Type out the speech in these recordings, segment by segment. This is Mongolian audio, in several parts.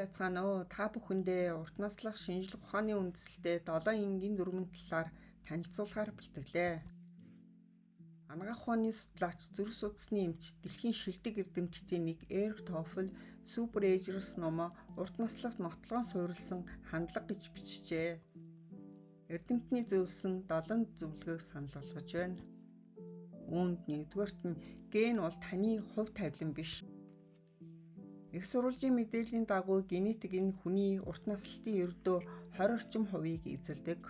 Сайн байцгаана уу? Та бүхэндээ урт наслах шинжлэх ухааны үндэслэлтэй 7 энгийн дүрмийн талаар танилцуулахаар бэлтгэлээ. Анагаах ухааны судлаач, зүрх судасны эмч, дэлхийн шилдэг эрдэмтдийн нэг Эрик Тофел Super Agers номоо урт наслах нотлогоон суурилсан хандлага гэж бичжээ. Эрдэмтний зөвлөсөн 7 зөвлөгөөг санал болгож байна. Үүнд нэгдүгээрт нь ген бол таны хувь тавилан биш. Их сурвалжийн мэдээллийн дагуу генетик нь хүний урт наслалтын ердөө 20 орчим хувийг эзэлдэг.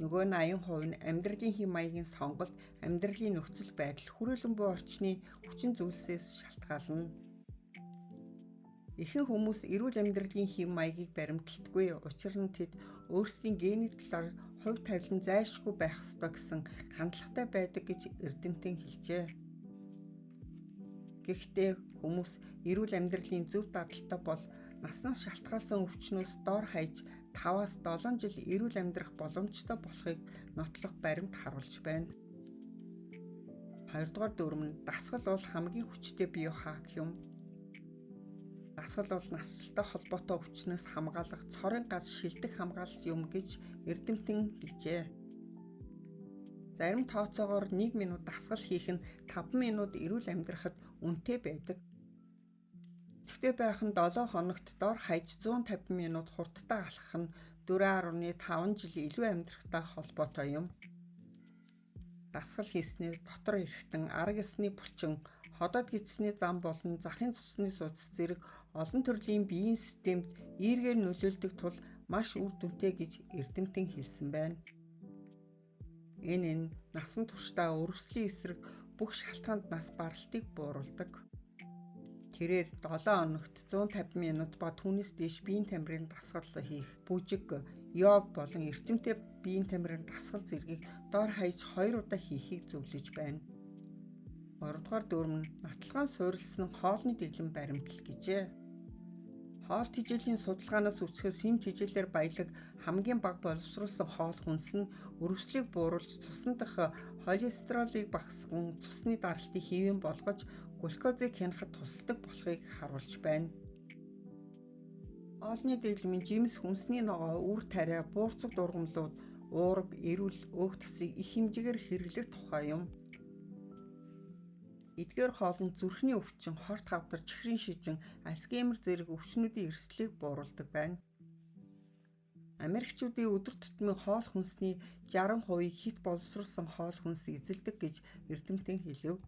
Нөгөө 80% нь амьдралын хэв маягийн сонголт, амьдралын нөхцөл байдал, хүрээлэн буй орчны хүчин зүйлсээс шалтгаална. Ихэнх хүмүүс эрүүл амьдралын хэв маягийг баримталдаггүй. Учир нь тэд өөрсдийн гений талаар хувь тавилан зайлшгүй байх ёстой гэсэн хандлагатай байдаг гэж эрдэмтэн хэлжээ. Гэхдээ хүмүүс эрүүл амьдралын зөв дадалтай бол наснаас шалтгаалсан өвчнөөс дор хаяж 5-аас 7 жил эрүүл амьдрах боломжтой болохыг нотлох баримт харуулж байна. Хоёрдугаар дүрэм нь дасгал бол хамгийн хүчтэй биохак юм. Дасгал бол насжилттай холбоотой өвчнөөс хамгаалах цорын ганц шилдэг хамгаалалт юм гэж эрдэмтэн хэлжээ. Зарим тооцоогоор 1 минут дасгал хийх нь 5 минут эрүүл амьдрахад үнэтэй байдаг. Идэвхтэй байх нь 7 хоногт дор хаяж 150 минут хурдтай алхах нь 4.5 жил илүү амьдрахтай холбоотой юм. Дасгал хийснээр дотор эрхтэн, арга эсний булчин, ходоод гэдэсний зам болон захын цусны судас зэрэг олон төрлийн биеийн системд эергээр нөлөөлдөг тул маш үр дүнтэй гэж эрдэмтэн хэлсэн байна. Энэ нь насан туршдаа өрөвслийн эсрэг бүх шалтгаанд нас баралтыг бууруулдаг. Тэрээр 7 хоногт 150 минут ба түүнээс дээш биеийн тамирын дасгал хийх, бүжиг, йог болон эрчимтэй биеийн тамирын дасгал зэргийг дор хаяж 2 удаа хийхийг зөвлөж байна. 3 дугаар дүрэм нь нотлогоон суурилсан хоолны дэглэм баримтлал гэжээ. Хоол тэжээлийн судалгаанаас үзэхэд сэм тэжээлээр баялаг хамгийн бага боловсруулсан хоол хүнс нь өрөвслийг бууруулж, цусан дах холестеролыг багасган, цусны даралтыг хэвийн болгож, глюкозыг хянахад тусалдаг болохыг харуулж байна. Хоолны дэглэмийн жимс, хүнсний ногоо, үр тариа, буурцаг дургамлууд, уураг, эрүүл өөх тэсийг их хэмжээгээр хэрэглэх тухай юм. Эдгээр хоол нь зүрхний өвчин, хорт хавдар, чихрийн шижин, Альцгеймер зэрэг өвчнүүдийн эрсдлийг бууруулдаг байна. Америкчуудын өдөр тутмын хоол хүнсний 60%-ийг хэт боловсруулсан хоол хүнс эзэлдэг гэж эрдэмтэн хэлэв.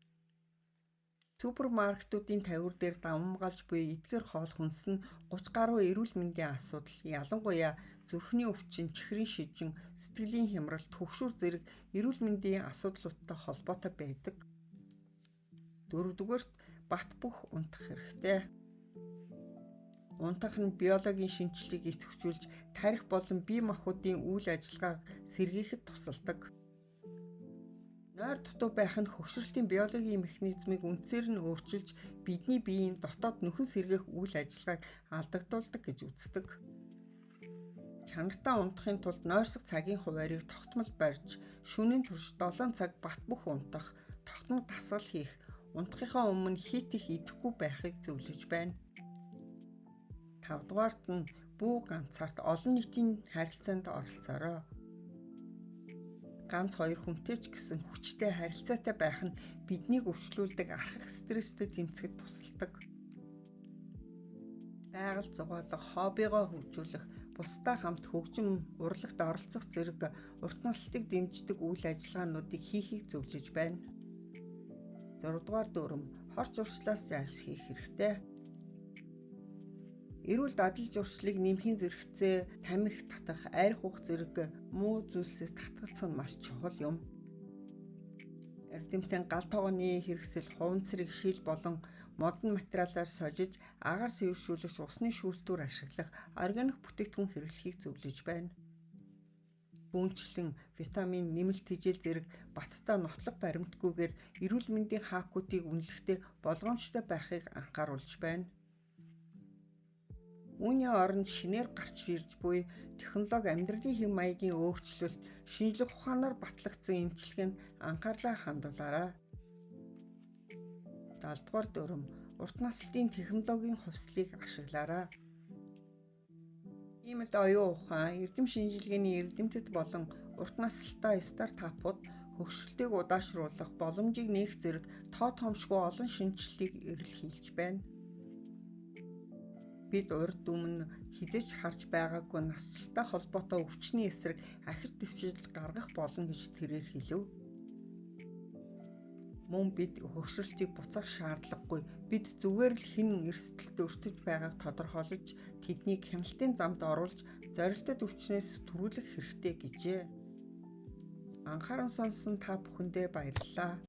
Супермаркетуудын тавиур дээр давамгайлж буй эдгээр хоол хүнс нь 30 гаруй эрүүл мэндийн асуудал, ялангуяа зүрхний өвчин, чихрийн шижин, сэтгэлийн хямрал, түгшүүр зэрэг эрүүл мэндийн асуудлуудтай холбоотой байдаг. Дөрөвдүгээрт бат бөх унтах хэрэгтэй. Унтах нь биологийн шинэчлэлийг идэвхжүүлж, тархи болон бие махбодын үйл ажиллагааг сэргийхэд тусалдаг. Нойр дутуу байх нь хөгшрөлтийн биологийн механизмыг үндсээр нь өөрчилж, бидний биеийн дотоод нөхөн сэргээх үйл ажиллагааг алдагдуулдаг гэж үздэг. Чанартай унтахын тулд нойрсох цагийн хуваарийг тогтмол барьж, шөнийн турш 7 цаг бат бөх унтах, тогтмол дасгал хийх, унтахынхаа өмнө хэт их идэхгүй байхыг зөвлөж байна. Тавдугаарт нь бүү ганцаарт олон нийтийн харилцаанд оролцоорой. Ганц хоёр хүнтэй ч гэсэн хүчтэй харилцаатай байх нь биднийг өвчлүүлдэг архах стресстэй тэмцэхэд тусалдаг. Байгаль зугаалах, хоббигоо хөгжүүлэх, бусдаа хамт хөгжим, урлагт оролцох зэрэг урт наслалтыг дэмждэг үйл ажиллагаануудыг хийхийг зөвлөж байна. 6 дугаар дүрэм хор зуршлаас зайлсхийх хэрэгтэй. Эрүүл дадал зуршлыг нэмхийн зэрэгцээ тамхи татах, арх уух зэрэг муу зүйлсээс татгалзах нь маш чухал юм. Эрдэмтэн гал тогооны хэрэгсэл, хуванцрыг шил болон модон материалаар сольж, агаар сэвэршүүлэгч усны шүүлтүүр ашиглах, органик бүтээгдэхүүн хэрэглэхийг зөвлөж байна. Түүнчлэн витамин, нэмэлт тэжээл зэрэг баттай нотлох баримтгүйгээр эрүүл мэндийн хаакуудыг үнэлэхдээ болгоомжтой байхыг анхааруулж байна. Үүний оронд шинээр гарч ирж буй технологи, амьдралын хэв маягийн өөрчлөлт, шинжлэх ухаанаар батлагдсан эмчилгээнд анхаарлаа хандуулаарай. 7 дугаар дүрэм урт наслтын технологийн хувьслыг ашиглаарай. Ийм л оюун ухаан, эрдэм шинжилгээний эрдэмтэд болон урт наслтаа стартапууд хөгшрөлтийг удаашруулах, боломжийг нээх зэрэг тоо томшгүй олон шинэчлэлийг эрэлхийлж байна. Бид урд өмнө хэзээ ч харж байгаагүй насжилттай холбоотой өвчний эсрэг ахиж дэвшил гаргах болно гэж тэрээр хэлэв. Мөн бид хөгшрөлтийг буцаах шаардлагагүй. Бид зүгээр л хэн эрсдэлд өртөж байгааг тодорхойлож, тэднийг хяналтын замд оруулж, зорилтод өвчнөөс түрүүлэх хэрэгтэй гэжээ. Анхааран сонссон та бүхэндээ баярлалаа.